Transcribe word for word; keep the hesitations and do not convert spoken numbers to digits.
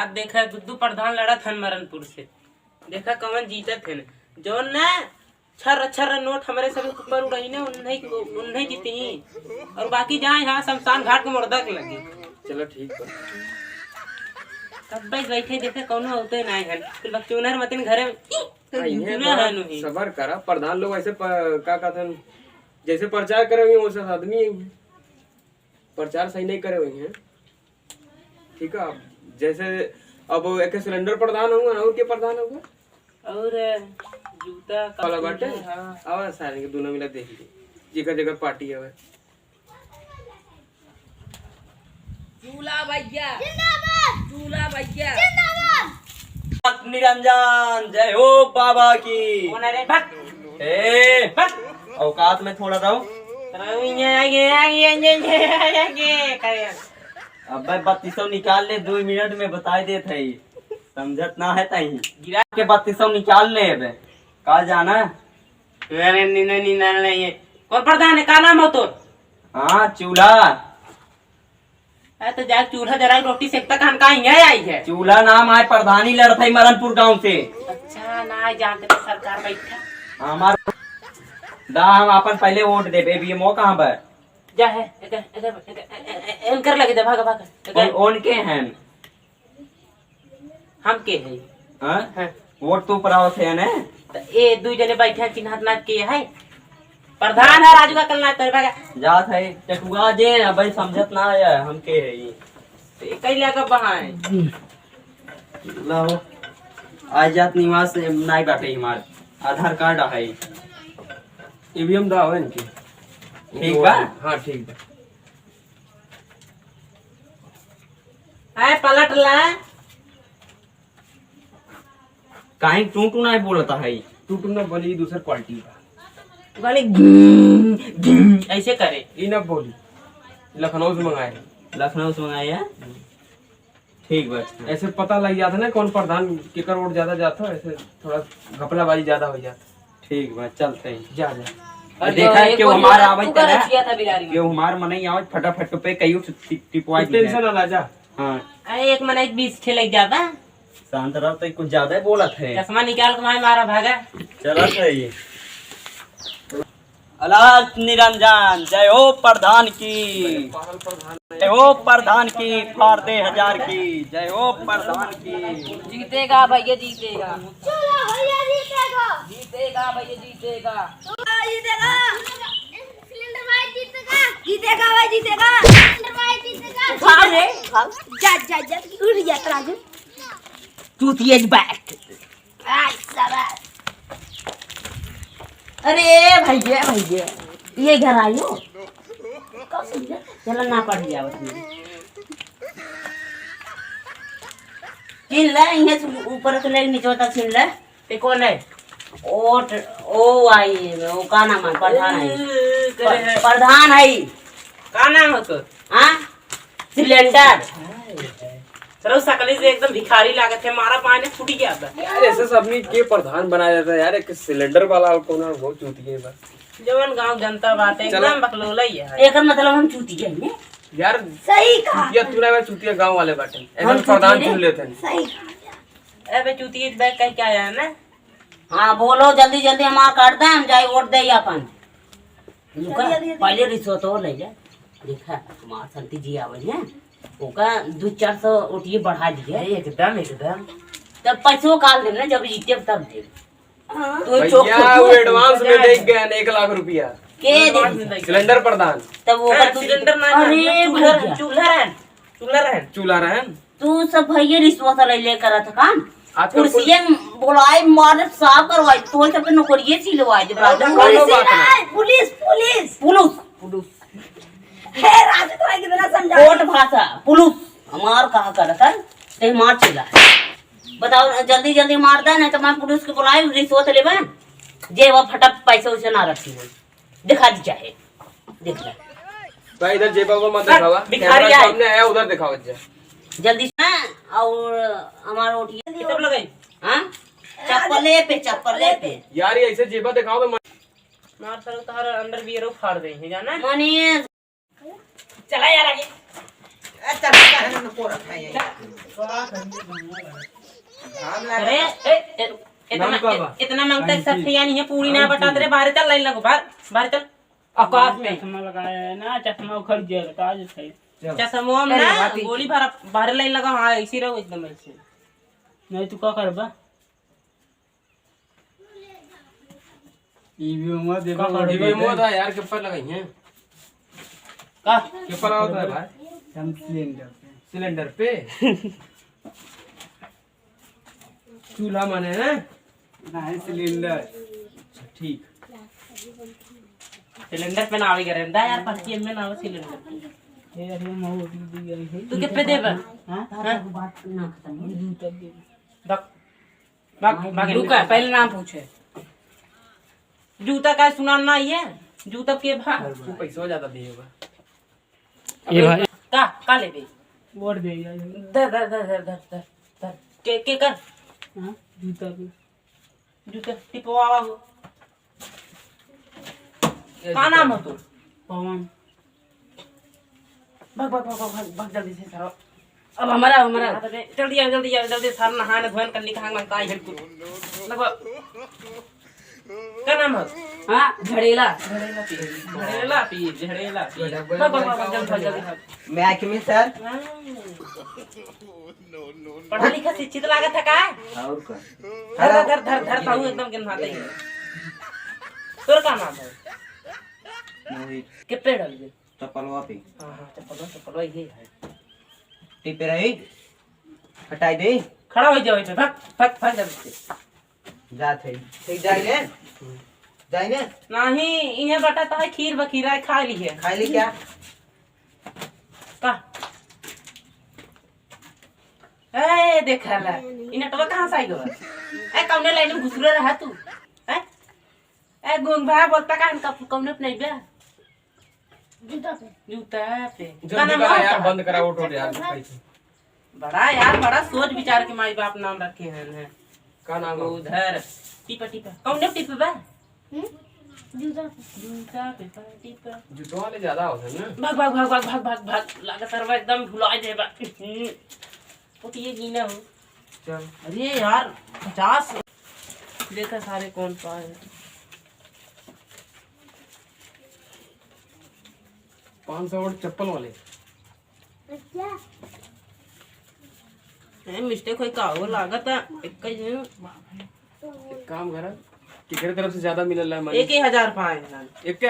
अब देखा, दू, दू प्रधान लड़त हन मरनपुर से। देखा, कवन जीतत हन। जौन ना छर छर नोट हमरे सब ऊपर उड़ाई ना, उन्हीं, उन्हीं जीती। और बाकी जाए हाँ शमशान घाट के मुर्दा के लगे। चलो, ठीक बा। तब बस बैठे देखे, कौनो होते ना है। फिर बकचोनर मतिन घरे में, ई, हाँ, इहे सुना बा, है नुही। सबर करा। प्रधान लोग ऐसे प-, का कहते हैं, जैसे प्रचार करे हुए, वैसे आदमी है। प्रचार सही नहीं करे हुए हैं। ठीक है, जैसे अब एक सिलेंडर प्रधान हुआ, और के प्रधान हुआ? और जूता वाला का बाटे? हाँ। आवा सारे के दोनों मिला देख ली, जेकर जेकर पार्टी हवे। चूल्हा भैया जिंदाबाद। चूल्हा भैया जिंदाबाद। निरंजन, जय हो बाबा की। कौन है रे? भक। ए, भक। औकात में थोड़ा रहो। रहो, ये, ये, ये, ये, ये, ये, ये, ये, ये, ये। अबे बत्तीसों निकाल ले, दो मिनट में बताई देत है। समझत ना है तही। गिरा के बत्तीसों निकाल ले अबे। का जाना? अरे नीना, नीना नहीं है। कौन प्रधान है? का नाम हो तोर? हाँ, चूल्हा। अरे तो जा चूल्हा जरा रोटी सेकता, कहन का हिंगा आई है? चूल्हा नाम आए, प्रधानी लड़त है मरनपुर गांव से। अच्छा, ना जानते तो सरकार बैठा। हमार दा, हम अपन पहले वोट देबे, अभी ये मौका हम पर। जा है, एकर, एकर, एकर, ए-, ए-, ए-, एनकर लगे दे, भागा, भागा, एकर। उन-, उनके हैं। हम के है? हाँ? हाँ। वोट तो ऊपर आवत है ने? त ए दू जने बैठे हैं, चिन्हत ना के है? प्रधान है राजू का कल ना तेरे भागा। जात है, टटुआ जे, अब भाई समझत ना आया, हम के है ये? तो ये कई लगा बहाए? लाओ। आय जात निवास नाई बाटे हमार। आधार कार्ड है। ईवीएम दा है इनके। ठीक बा? हाँ, ठीक बा। आए पलट ला। काहे टू टू नाई बोलता है? टू टू ना बोली, दूसर क्वालिटी का। बोले घिम, घिम, ऐसे करे। ई ना बोली, लखनऊ से मंगाए। लखनऊ से मंगाए है? ठीक बा, अच्छा। ऐसे पता लग जाता ना कौन प्रधान केकर वोट ज्यादा जाता है, ऐसे थोड़ा घपलाबाजी ज्यादा हो जाता। ठीक बा, चलते हैं। जा, जा। और देखा है, एक केहू हमार आवत तू ना, कर रखिया था बिलारी में। केहू हमार मनई आवत, फटाफट पे कहियो टिप-, टिपवा दी है। टेंशन ना ला, जा। हाँ। अरे, एक मनई बीस ठे लग जाता। शांत रहो, तो कुछ ज्यादा ही बोलत है। चश्मा निकाल के मार मारा, भागा। चलत है ये। अलख निरंजन, जय हो प्रधान की, जय हो प्रधान की, फाड़ दे हजार की, जय हो प्रधान की। जीतेगा भैया, जीतेगा। चलो भैया, जीतेगा। जीतेगा भैया, जीतेगा। चलो, जीतेगा। सिलेंडर भाई जीतेगा। जीतेगा भाई, जीतेगा। सिलेंडर भाई जीतेगा। उठा रे, उठा। जा, जा, जा, उठ जा, राजू। चूतिया बैठ। आई साला। अरे भैया, भैया, ये घर आयो? कब सुन जा? चलो ना पढ़ लिया उसने। छीन ले, इन्हें से ऊपर से ले नीचे तक छीन ले। ते कौन है? ओट, ओ आई, वो का नाम है? प्रधान है। ए, करे है। प्रधान है। का नाम है तो? हाँ? सिलेंडर। सरऊ सकली से एकदम भिखारी लागत है, मारा पानी फूट गया था। यार, ऐसे सब आदमी के प्रधान बनाया जाता है यार, एक सिलेंडर वाला और कौन है, बहुत चूतिया बा। जवन गांव जनता बाटे, चलो। एकदम बकलोला ही है। एकर मतलब हम चूतिया ही हैं। यार, सही कहा। चूतिया तू ना बा, चूतिया गांव वाले बाटे। ऐसा हम प्रधान चूतिया चुन लेते हैं। सही कहा। अबे चूतिया बैग कह के आया है ना? हाँ, बोलो जल्दी जल्दी, हमार काट दे, हम जाए वोट दे अपन। रुका, जल्दी, जल्दी। पहले रिश्वत और ले ले। देखा, हमार संती जी आवे हैं, ओका दो चार सौ ओटिये बढ़ा दिए। अरे एकदम, एकदम। तब पैसो काल देब ना, जब जीतेब तब देब। हाँ। तो भैया, चोखो वो तू। एडवांस में दे गए हैं एक लाख रुपया। के दे? एडवांस में दे गए। सिलेंडर प्रधान। तब वो हाँ, कर तू सिलेंडर ना, अरे ना, चूल्हा, भैया। चूल्हा रहन, चूल्हा रहन। चूल्हा रहन। तू सब भैया रिश्वत ले ले करत काम। आजकल कुर्सिये बोलाए मारे साफ करवाए, तो सब नौकरिये सिलवाए दे, राजू। कौनो बात ना। पुलिस, पुलिस। पुलिस। पुलिस। हे राजू, तोरा कितना समझा। कोर्ट भाषा, पुलिस। हमार कहा करत है, ते मार चला। बताओ, जल्दी जल्दी मार दे, नहीं तो मैं पुलिस के बुलाए, रिश्वत लेबे। जे वो फटक पैसे उसे ना रखी हो। दिखा दी चाहे। देख ले। भाई, इधर जेबा को मत दिखावा। भिखारी कैमरा आए। सामने आया, उधर दिखावा जा। जल्दी से, हाँ, और हमारा ओटिया ये सब लगाई। हाँ? चप्पले पे, चप्पले पे। यार, ये ऐसे जेबा दिखाओ तो मत। मार सालो, तोहरा अंडरवियरो फाड़ दे, है जाना? मनीष। चला यार आगे। ए, चल, चल, चल, चल, चल, चल। अरे, ए, ए, इतना, नाम का बा? इतना मांगता है, सब खिया नहीं है, पूरी ना बटात रे, बाहर चल, लाइन लगो, बाहर, बाहर चल। औकात में। चश्मा लगाया है ना, चश्मा उखड़ गया, तो आज सही। चल। चश्मा में अरे, ना, बात ही गोली भरा, बाहर लाइन लगा, हाँ, ऐसे रहो, एकदम ऐसे। नहीं, तू का करबा? ईवीएम देखो, का कर ईवीएम ईवीएम था यार, के पर लगाई है। का? के पर आवत है भाई? हम सिलेंडर पे। सिलेंडर पे? चूल्हा माने है? नहीं, सिलेंडर। अच्छा, ठीक। सिलेंडर पे ना आवे करे, दा यार, पच्चीस में ना आवे सिलेंडर पे। ये अरे, मऊ दी, दी गई है। तू के पे देबा? हाँ? हाँ? बात ना खत्म हो। बक, बक, बक, रुका, पहले नाम पूछे। जूता का सुना ना ये? जूता के भा? तू पैसा ज्यादा दिए बा। ए भाई। का, का लेबे? वोट दे यार। धर, धर, धर। के, के कर? हाँ, जूता के। जूता टिपवावा हो। ये का जूता। नाम हो तू? पवन। भाग, भाग, भाग, भाग, भाग, भाग, जल्दी से सारा। अब हमारा, हमारा। हाँ, तो बे, जल्दी आओ, जल्दी आओ, जल्दी सारा नहान धोन करने का हांग मांगता है, बिल्कुल। लगवा। का नाम है? हाँ, झड़ेला। झड़ेला पी, झड़ेला पी, झड़ेला पी। भाग, भाग, भाग, भाग, जल्दी भाग, जल्दी भाग। मैं आँख में सर। हाँ। पढ़ा लिखा शिक्षित लागत है का? और का? धर, धर, धर, धर, धर, ताऊ एकदम गिनवाते ही। तोर का नाम है? मोहित। के पेड़ हल गए? चप्पलवा पे। हाँ, हाँ, चप्पलवा, चप्पलवा ये है। टिपे रही, हटाई दे। खड़ा हो जाओ इधर, भाग, भाग, भाग जल्दी से। जात है। ठीक, जाई ने? जाई ने? नहीं, इहे बटा तो है, खीर बखीरा है, खा ली है। खा ली क्या? का? ए, देख रहा है। इ नटवा कहाँ से आई गवा? ए, कौने लाइन में घुसरे रहा तू? ए? ए, गूंग भा बोलता का, हम कब, कौने पे नहीं बे? जूता पे। जूता पे। जल्दी का नाम करा है यार, आपका? बंद करा, उठो यार, कैसे? बड़ा यार, बड़ा सोच विचार के माई बाप नाम रखे हैं, हैं। का नाम है? उधर। टिपा, टिपा। कौने टिपा बा? हम्म? जूता पे। जूता पे, पा, टिपा। जूतवा ले ज्यादा होता है ना? भाग, भाग, भाग। लागत सरवा एकदम भुला जाए बा। हम्म। वो तो ये जीना हो। चल। अरे यार, पचास। देखा सारे कौन पाए हैं। पाँच सौ वोट चप्पल वाले। ए, मिस्टेक होई का हो लागत है, एक ही है। एक काम करा, केकरे तरफ से ज्यादा मिलल है मनी? एक ही हजार पाए हैं। एक